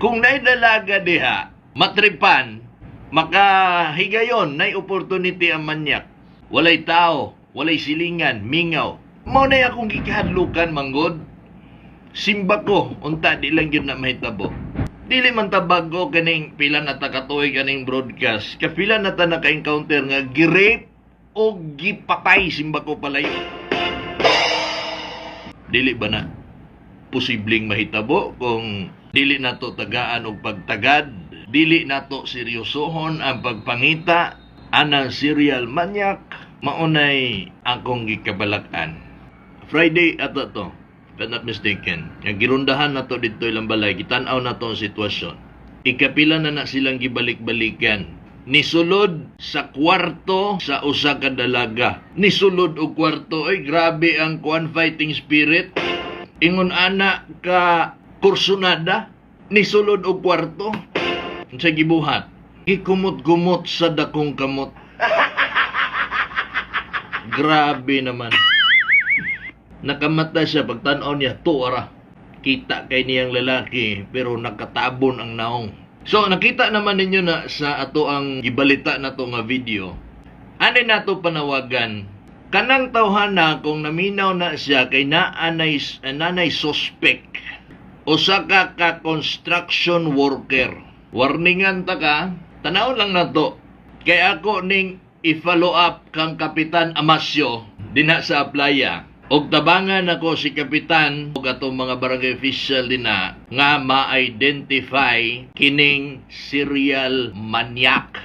Kung naay dalaga diha, matripan, makahigayon, nay opportunity ang manyak. Walay tao, walay silingan, mingaw. Mao na akong gikahadlukan manggod. Simba ko, unta di lang gyud na mahitabo. Dili man ta bago kaning pila na ta katuig kaning broadcast. Kapila na ta naka-encounter nga gi-rape o gipatay, simba ko palayo. Dili ba na posibleng mahitabo kung dili nato tagaan og pagtagad, dili nato seryosohon ang pagpangita anang serial maniac? Maunay akong gikabalak-an. Friday ato to, if I'm not mistaken. Nga girundahan nato didto ilang balay, gitan-aw nato ang sitwasyon. Ikapila na na silang gibalik-balikan. Nisulod sa kwarto sa usa ka dalaga. Nisulod og kwarto, ay grabe ang kuan, fighting spirit. Ingon ana ka kursunada, nisulod og kwarto. Unsa gibuhat? Gikumot-kumot sa dakong kamot. Grabe naman. Nakamata siya, pagtanaw niya, tuara. Kita kay niyang lalaki, pero nakatabon ang naong. So, nakita naman ninyo na sa ato ang gibalita na to nga video. Ani nato panawagan, kanang tawhana, kung naminaw na siya kay naanay nanay suspect, usa ka ka construction worker. Warningan ta ka, tanaw lang nato. Kay ako ning i-follow up kang Kapitan Amasio dinha sa Aplaya. Og tabangan ako si Kapitan ug atong mga barangay official dinha nga ma-identify kining serial maniac.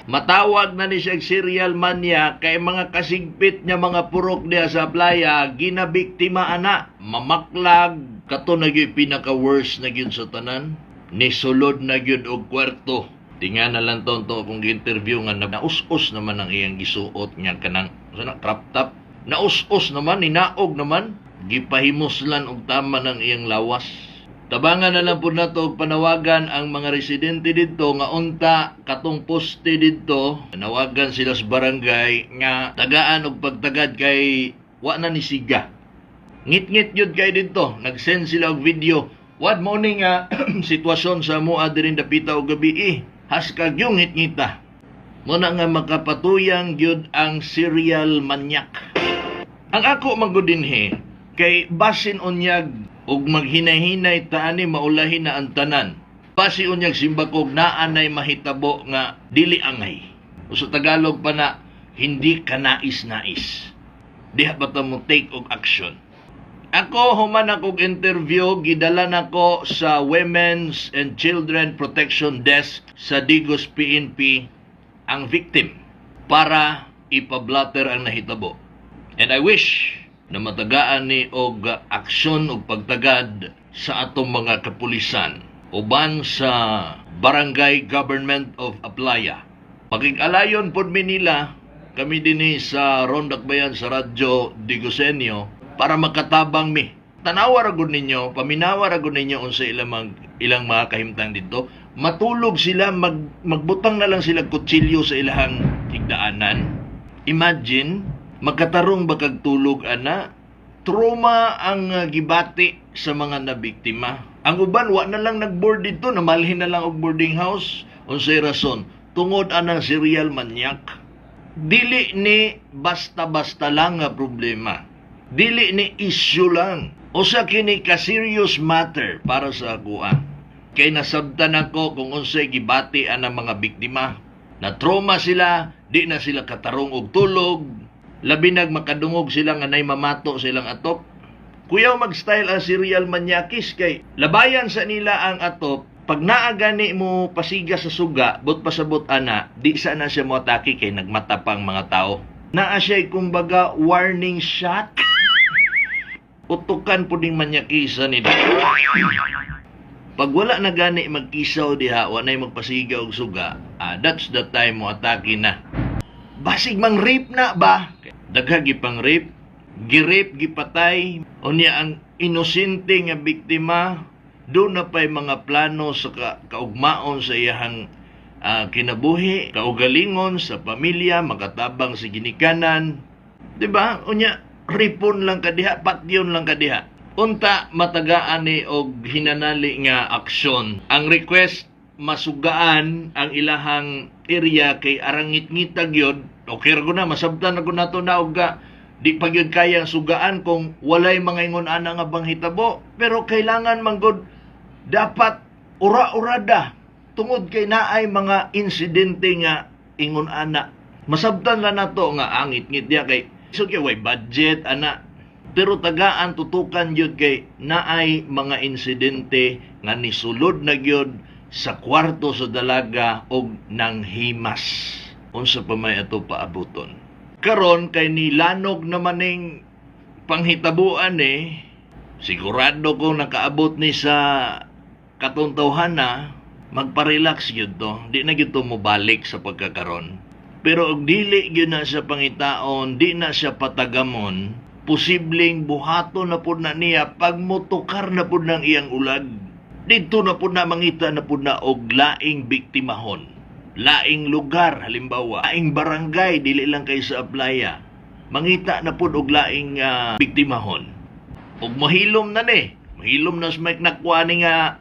Matawag na ni siya serial maniac kay mga kasigpit niya mga purok diha sa Aplaya ginabiktima ana, mamaklag. Kato na gyud pinaka worst na gyud sa tanan, nisulod na gyud og kwarto. Tinga na lang to to akong gi-interview nga naus-us naman ang iyang gisuot nga kanang sa na crop top, naus-us naman, ninaog naman, gipahimuslan og tama ng iyang lawas. Tabangan na lang po nato og panawagan ang mga residente didto nga unta katong poste didto, panawagan sila sa barangay nga tagaan og pagtagad kay wa na ni siga. Ngit-ngit yun kay didto, nag-send sila og video. What mo ni nga sitwasyon sa mua diri dapita og gabi eh. Haskag yung ngit-ngita. Mo na nga makapatuyang gyud ang serial maniac. Ang ako magud dinhi kay basin unyag ug maghinay-hinay ta ani, maulahin na ang tanan. Basi unyag simbakog naa nay mahitabo nga dili angay. O sa Tagalog pa na, hindi ka nais-nais. Diha pa ta mo take og action. Ako, human akong interview, gidala nako sa Women's and Children Protection Desk sa Digos PNP ang victim para ipablatter ang nahitabo. And I wish na matagaan ni og aksyon og pagtagad sa atong mga kapulisan uban sa Barangay Government of Aplaya. Pakig-alayon pod mi nila, kami dinhi sa Rondak Bayan sa Radyo Digosenyo, para makatabang mi. Tanawa ra gud ninyo, paminawa ra gud ninyo unsa ilang mga kahimtang didto. Matulog sila, magbutang na lang sila kutsilyo sa ilahang higdaanan. Imagine, makatarong ba kag tulog ana? Trauma ang gibati sa mga nabiktima. Ang uban wa na lang nagboard didto, namalhin na lang og boarding house. Unsay rason? Tungod anang serial maniac. Dili ni basta-basta lang nga problema. Dili ni issue lang. Usa kini ka serious matter para sa akoa. Kay nasabtan ako kung unsay gibati ang mga biktima. Na trauma sila, di na sila katarong og tulog. Labi nag makadungog sila nga nay mamato sa ilang atop. Kuyaw mag-style ang serial maniakis kay labayan sa nila ang atop. Pag naa gani mo pasiga sa suga, but pasabot ana, di sa na siya mo atake kay nagmata pang mga tao. Naa siya kumbaga warning shot. Utukan po ning manyakisa nila. Pag wala na gani magkisaw diha, wa na'y magpasiga og suga, that's the time mo atake na. Basig mang rape na ba? Dagha gipang rape, gi-rape, gipatay, unya ang inosente nga biktima, doon na pa'y mga plano sa kaugmaon sa iyahang kinabuhi, kaugalingon sa pamilya, makatabang sa ginikanan. 'Di ba? Unya, ripon lang ka diha, patyon lang ka diha. Unta matagaan ni og hinanali nga aksyon. Ang request, masugaan ang ilahang area kay arangit-ngita gyud. Okay ra ko na, masabtan na ko nato na og di pa gyud kaya ang sugaan kung walay mga ingon ana nga panghitabo. Pero kailangan manggod dapat ura-urada tungod kay naay mga insidente nga ingon ana. Masabtan lang nato nga angit-ngit diya kay so kay way budget ana, pero tagaan, tutukan gyud kay naay mga insidente nga nisulod na gyud sa kwarto sa dalaga og nanghimas. Unsa pa may ato paabuton karon kay nilanog naman ning panghitabuan eh. Sigurado kung nakaabot ni sa katong tawhana, magpa-relax gyud to, di na gyud to mobalik sa pagkakaron. Pero og dili gyud na siya pangitaon, di na siya patagamon, posibleng buhaton na pud na niya pag motukar na pud ng iyang ulag. Didto na pud na, mangita na pud na og laing biktimahon, laing lugar, halimbawa laing barangay, dili lang kay sa Aplaya. Mangita na pud og laing biktimahon ug mahilom na ni, mahilom na sa may nakuha ni nga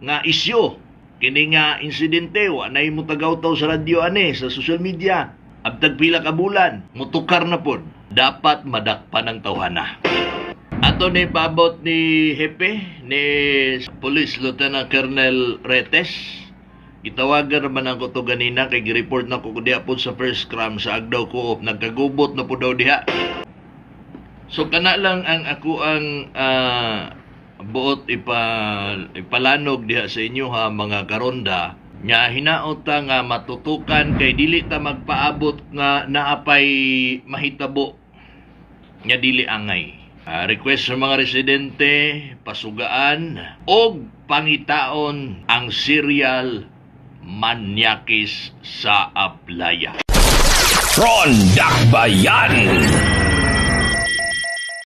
nga isyu. Kini nga insidente, wa nay motagaw-taw sa radyo ani, sa social media. Abtag pila ka bulan, mutukar na pod. Dapat madakpan ang tawhana. Ato ni paabot ni Hepe, ni Police Lieutenant Colonel Retes. Gitawagan naman ang to ganina kay gi-report na ko diha pod sa first scrum sa Agdao Co-op, nagkagubot na po daw diha. So kana lang ang ako ang buot ipalanog diha sa inyo ha, mga karonda, nga hinaot ta nga matutukan kay dili ta magpaabot nga naapay mahitabo nga dili angay. Request sa mga residente, pasugaan og pangitaon ang serial manyakis sa Aplaya. Ronda Bayan.